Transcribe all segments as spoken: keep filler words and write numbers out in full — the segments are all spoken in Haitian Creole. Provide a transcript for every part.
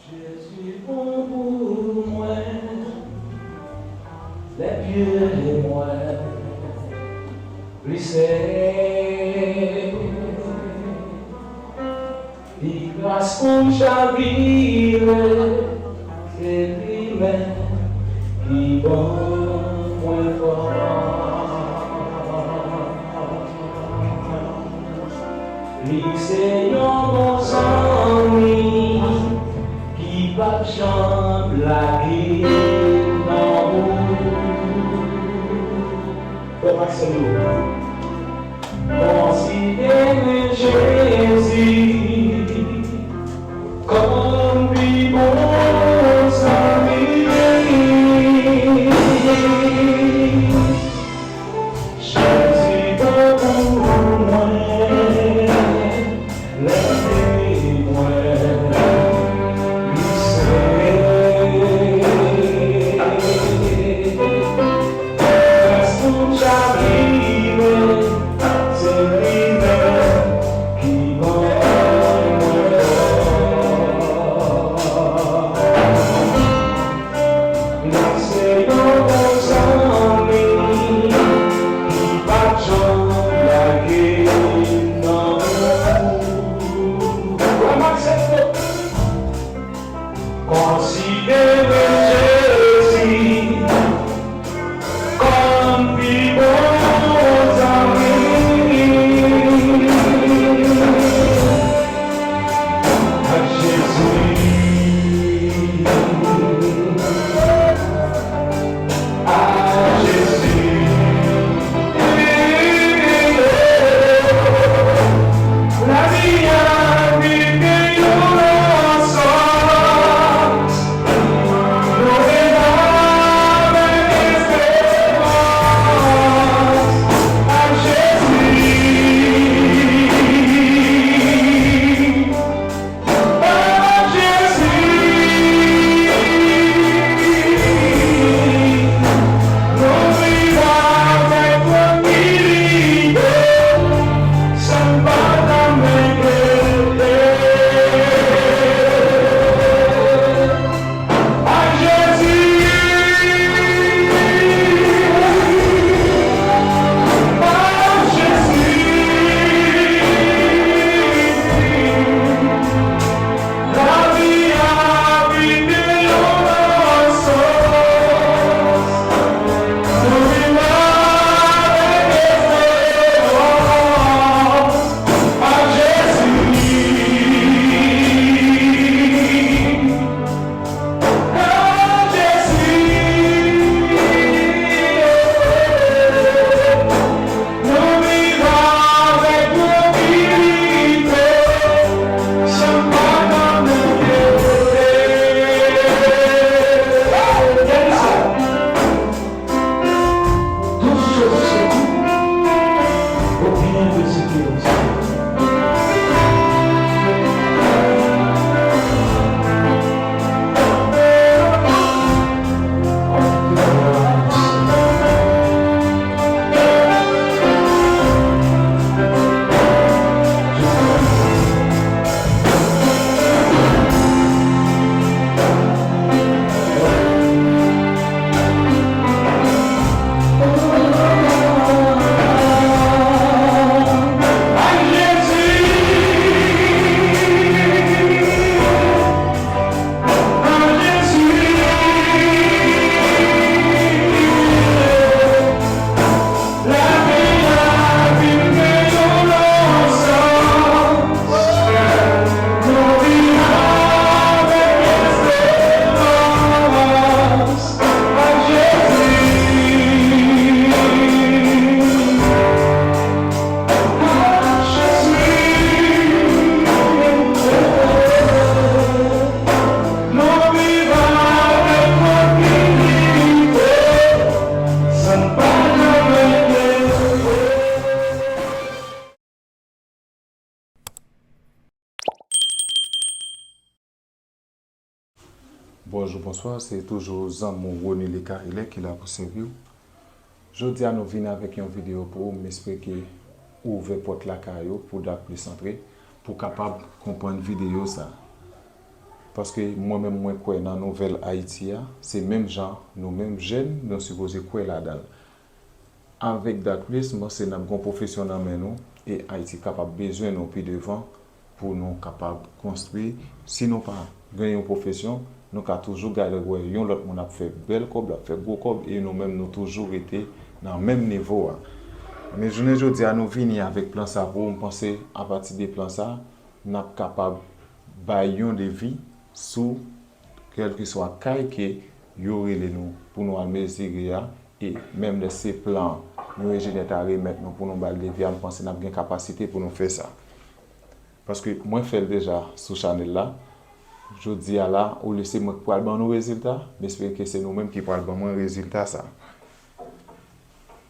Jezi bon pou mwen, lè pye mwen glise. Li gras pou m chavire, se li menm ki ban mwen fòs. Li se yon bon zanmi ki p ap janm lage nan wout. Frè Maxime, konsidere Jezi kòm pi bon zanmi. Jezi bon pou mwen, lè m te mwen, li se. Gras pou m chavire, se li menm ki ban mwen fòs. Li se yon bon zanmi ki p ap janm lage m nan wout. Wè m aksepte. Konsidere Jezi kòm pi bon zanmi. Ak Jezi, ak Jezi, lavi a vin gen yon lòt sans. Nou viv avèk esperans ak Jezi. Ak Jezi, nou viv avèk trankilite, sa n pa janm enkyete. Ak Jezi, ak Jezi, lavi a vin gen yon lòt sans. Nou viv avèk esperans. Ak Jezi, ak Jezi, nou viv avèk trankilite, sa n pa janm enkyete. Gade sa. Toutes choses sont dites au bien de ceux qui aiment Dieu. Bonjou, bonswa, se toujou zanmi w Rony Leka Elè ki la pou sèvi w. Jodi a nou vin avèk yon videyo pou ou, m espere ke ou ouvè pòt lakay ou pou Dakplis antre, pou w kapab konprann videyo sa. Paske mwen menm mwen kwè nan nouvèl Ayiti a, se menm jan nou menm jèn nou sipoze kwè ladan l. Avèk Dak Plis, m panse n ap gen yon pwofesyon nan men nou e Ayiti kapab bezwen nou pi devan pou nou kapab konstwi. Si nou pa gen yon pwofesyon, nou ka toujou gade wè yon lòt moun ap fè bèl kòb, l ap fè gwo kòb e nou menm nou toujou rete nan menm nivo a. Men jounen jodi a nou vini avèk plan sa pou ou, m panse apati de plan sa, n ap kapab bay yon devi sou kèlkeswa kay ke yo rele nou pou nou al mezire a, e menm lè se plan yon enjenyè ta remèt nou pou nou ba l devi a, m panse n ap gen kapasite pou nou fè sa. Paske mwen fè l deja sou chanèl la. Jodi a la, olye se mwen k pral ban nou rezilta, m espere ke se nou menm ki pral ban mwen rezilta sa.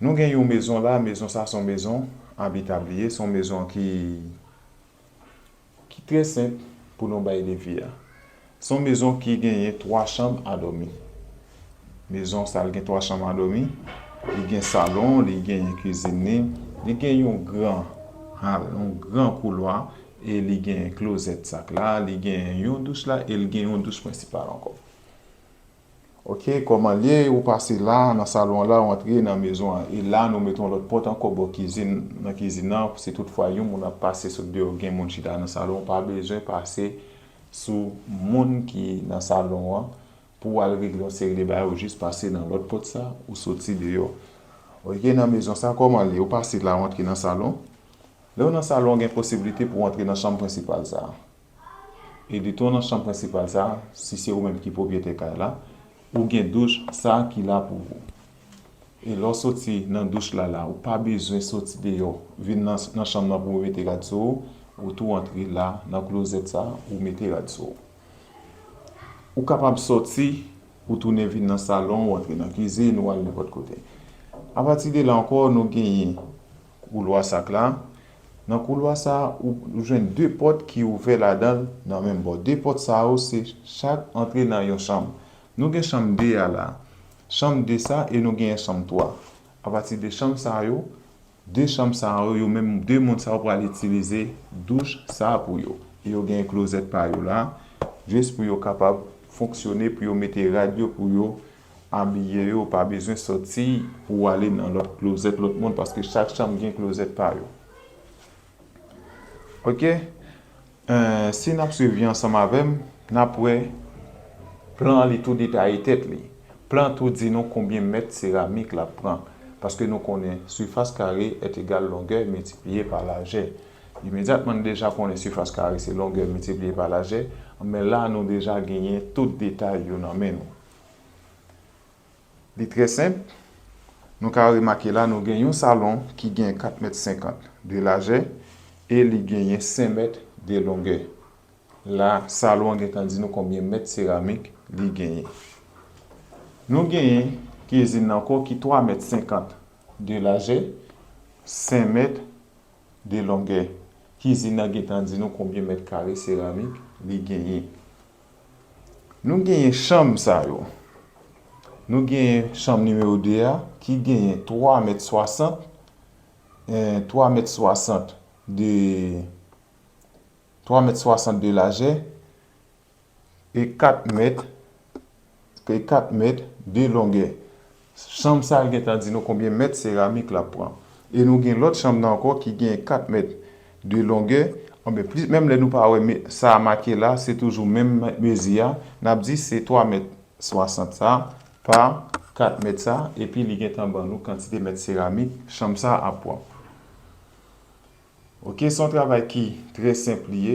Nou gen yon mezon la, mezon sa se yon mezon abitab li ye, se yon mezon ki ki trè senp pou nou bay devi a. Se yon mezon ki genyen twa chanm a dòmi. Mezon sa l gen twa chanm a dòmi. Li gen salon, li genyen kizin li, li gen yon gran hal, yon gran koulwa, e li gen klozèt sa k la, li gen yon douch la, e li gen yon douch prensipal ankò. Ok, kòman l ye? Ou pase la, nan salon an la, ou antre nan mezon an. E la, nou mete yon lòt pòt ankò bò kizin, nan kizin nan. Si toutfwa yon moun ap pase sot deyò, gen moun chita nan salon, ou pa bezwen pase sou moun ki nan salon an pou w al regle yon seri de bagay, ou jis pase nan lòt pòt sa, ou soti deyò. Ok, nan mezon sa, kòman l ye? Ou pase la, ou antre nan salon. Lè w nan salon, gen posiblite pou w antre nan chanm prensipal sa a. E detan w nan chanm prensipal sa a, si se ou menm ki pwopriyetè kay la, ou gen douch sa a ki la pou ou. E lè w soti nan douch la la, ou pa bezwen soti deyò, vin nan, nan chanm nan pou w mete rad sou ou, ou tou antre la, nan klozèt sa a, ou mete rad sou ou. Ou kapab soti, ou tounen vin nan salon, ou antre nan kizin, ou al nenpòt kote. Apati de la ankò, nou genyen koulwa sa k la. Nan koulwa sa a, ou, ou jwenn de pòt ki ouvè ladan l nan menm bò. De pòt sa yo, se chak antre nan yon chanm. Nou gen chanm de a la. Chanm de sa, e nou genyen chanm twa. Apati de chanm sa yo, de chanm sa yo, yo menm de moun sa yo pral itilize douch sa a pou yo. E yo gen klozèt pa yo la, jis pou yo kapab fonksyone, pou yo mete rad yo, pou yo abiye yo, pa bezwen soti pou ale nan lòt klozèt lòt moun, paske chak chanm gen klozèt pa yo. Ok? Eh, si n ap swiv li ansanm avè m, n ap wè plan an li tou detaye tèt li. Plan an tou di nou konbyen mèt seramik l ap pran, paske nou konnen sifas kare èt egal longè miltipliye pa lajè. Imedyatman, n deja konnen sifas kare se longè miltipliye pa lajè, men la nou deja genyen tout detay yo nan men nou. Li trè senp. Nou ka remake la, nou gen yon salon ki gen kat mèt senkant de lajè e li genyen senk mèt de longè. La, salon an gentan di nou konbyen mèt seramik li genyen. Nou genyen kizin nan ankò ki twa mèt senkant de lajè, senk mèt de longè. Kizin nan gentan di nou konbyen mèt kare seramik li genyen. Nou genyen chanm sa yo. Nou genyen chanm nimewo de a ki genyen twa mèt swasant, eh, twa mèt swasant de, twa mèt swasant de lajè e kat mèt, e kat mèt de longè. Chanm sa a gentan di nou konbyen mèt seramik l ap pran. E nou gen lòt chanm nan ankò ki gen kat mèt de longè. Anben, plis, menm lè nou pa wè me-, sa a make la, se toujou menm mezi a. N ap di se twa mèt swasant sa pa kat mèt sa, epi li gentan ban nou kantite mèt seramik chanm sa ap pran. Ok, se yon travay ki trè senp li ye.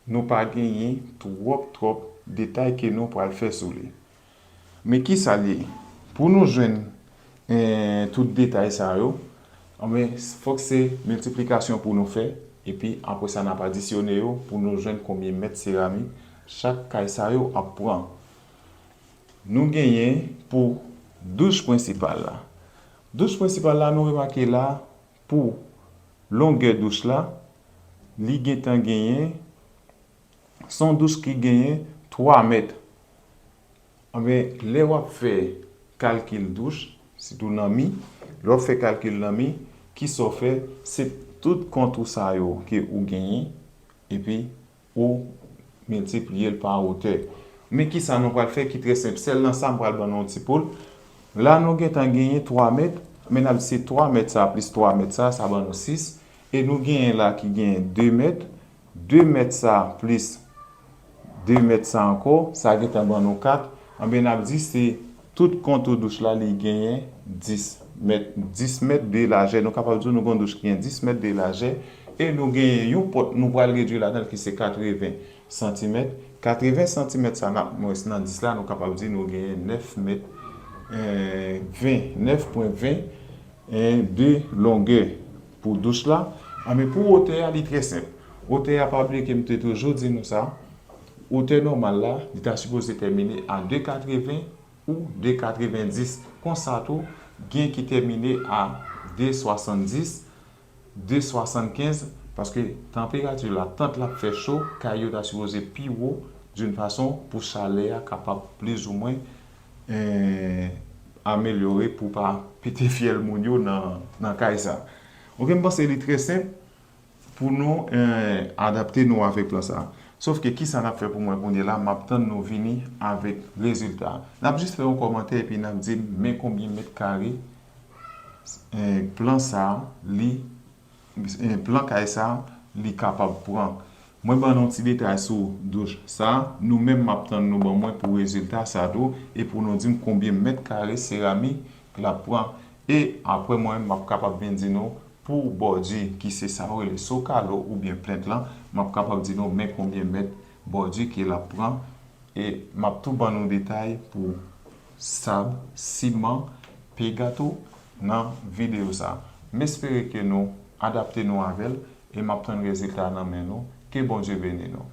Nou pa genyen twòp, twòp detay ke nou pral fè sou li. Men kisa l ye? Pou nou jwenn, eh, tout detay sa yo, anben, fòk se miltiplikasyon pou nou fè, epi apre sa, n ap adisyone yo pou nou jwenn konbyen mèt seramik chak kay sa yo ap pran. Nou genyen pou douch prensipal la. Douch prensipal la, nou remake la, pou longè douch la, li gentan genyen, se yon douch ki genyen twa mèt. Anben, lè w ap fè kalkil douch, sitou nan mi, lè w ap fè kalkil nan mi, kisa w fè, se tout kontou sa yo ke ou genyen, epi ou miltipliye l pa wotè. Men kisa nou pral fè ki trè senp? Sèl nan sa, m pral ban nou yon ti poul. La, nou gentan genyen twa mèt, men n ap di se twa mèt sa plis twa mèt sa, sa ban nou sis. E nou genyen la ki genyen de mèt. De mèt sa plis de mèt sa ankò, sa gentan ban nou kat. Anben, n ap di se tout kontou douch la, li genyen dis mèt, dis mèt de lajè. Nou kapab di nou gen yon douch ki gen dis mèt de lajè. E nou genyen yon pòt, nou pral redui ladan l ki se katreven santimèt. Katreven santimèt sa n ap mwens nan dis la, nou kapab di nou genyen nèf mèt, eh, ven, nèf pwen ven, eh, de longè pou douch la. Anben, pou wotè a, li trè senp. Wotè a, pa bliye ke m te toujou di nou sa. Wotè nòmal la, li ta sipoze tèmine a de katreven ou de katrevendis. Konsa tou, gen ki tèmine a de swasanndis, de swasannkenz, paske tanperati la, tant l ap fè cho, kay yo ta sipoze pi wo, d'une façon pou chalè a kapab plizoumwen, eh, amelyore pou pa pete fyèl moun yo nan, nan kay sa. Oke, m panse li trè senp pou nou, eh, adapte nou avèk plan sa. Sòf ke kisa n ap fè pou mwen kounye la, m ap tann nou vini avèk rezilta. N ap jis fè yon kòmantè epi n ap di m men konbyen mèt kare, eh, plan sa, li, eh, plan kay sa, li kapab pran. Mwen ban nou ti detay sou douch sa, nou menm m ap tann nou ban mwen pou rezilta sa tou, e pou nou di m konbyen mèt kare seramik l ap pran. E apre mwen, m ap kapab vin di nou pou bòdi ki se sa yo rele sokalo oubyen plent lan, m ap kapab di nou men konbyen mèt bòdi ke l ap pran. E m ap tou ban nou detay pou sab, siman, pega tou nan videyo sa. M espere ke nou adapte nou avè l e m ap tann rezilta nan men nou. Ke Bondye beni nou.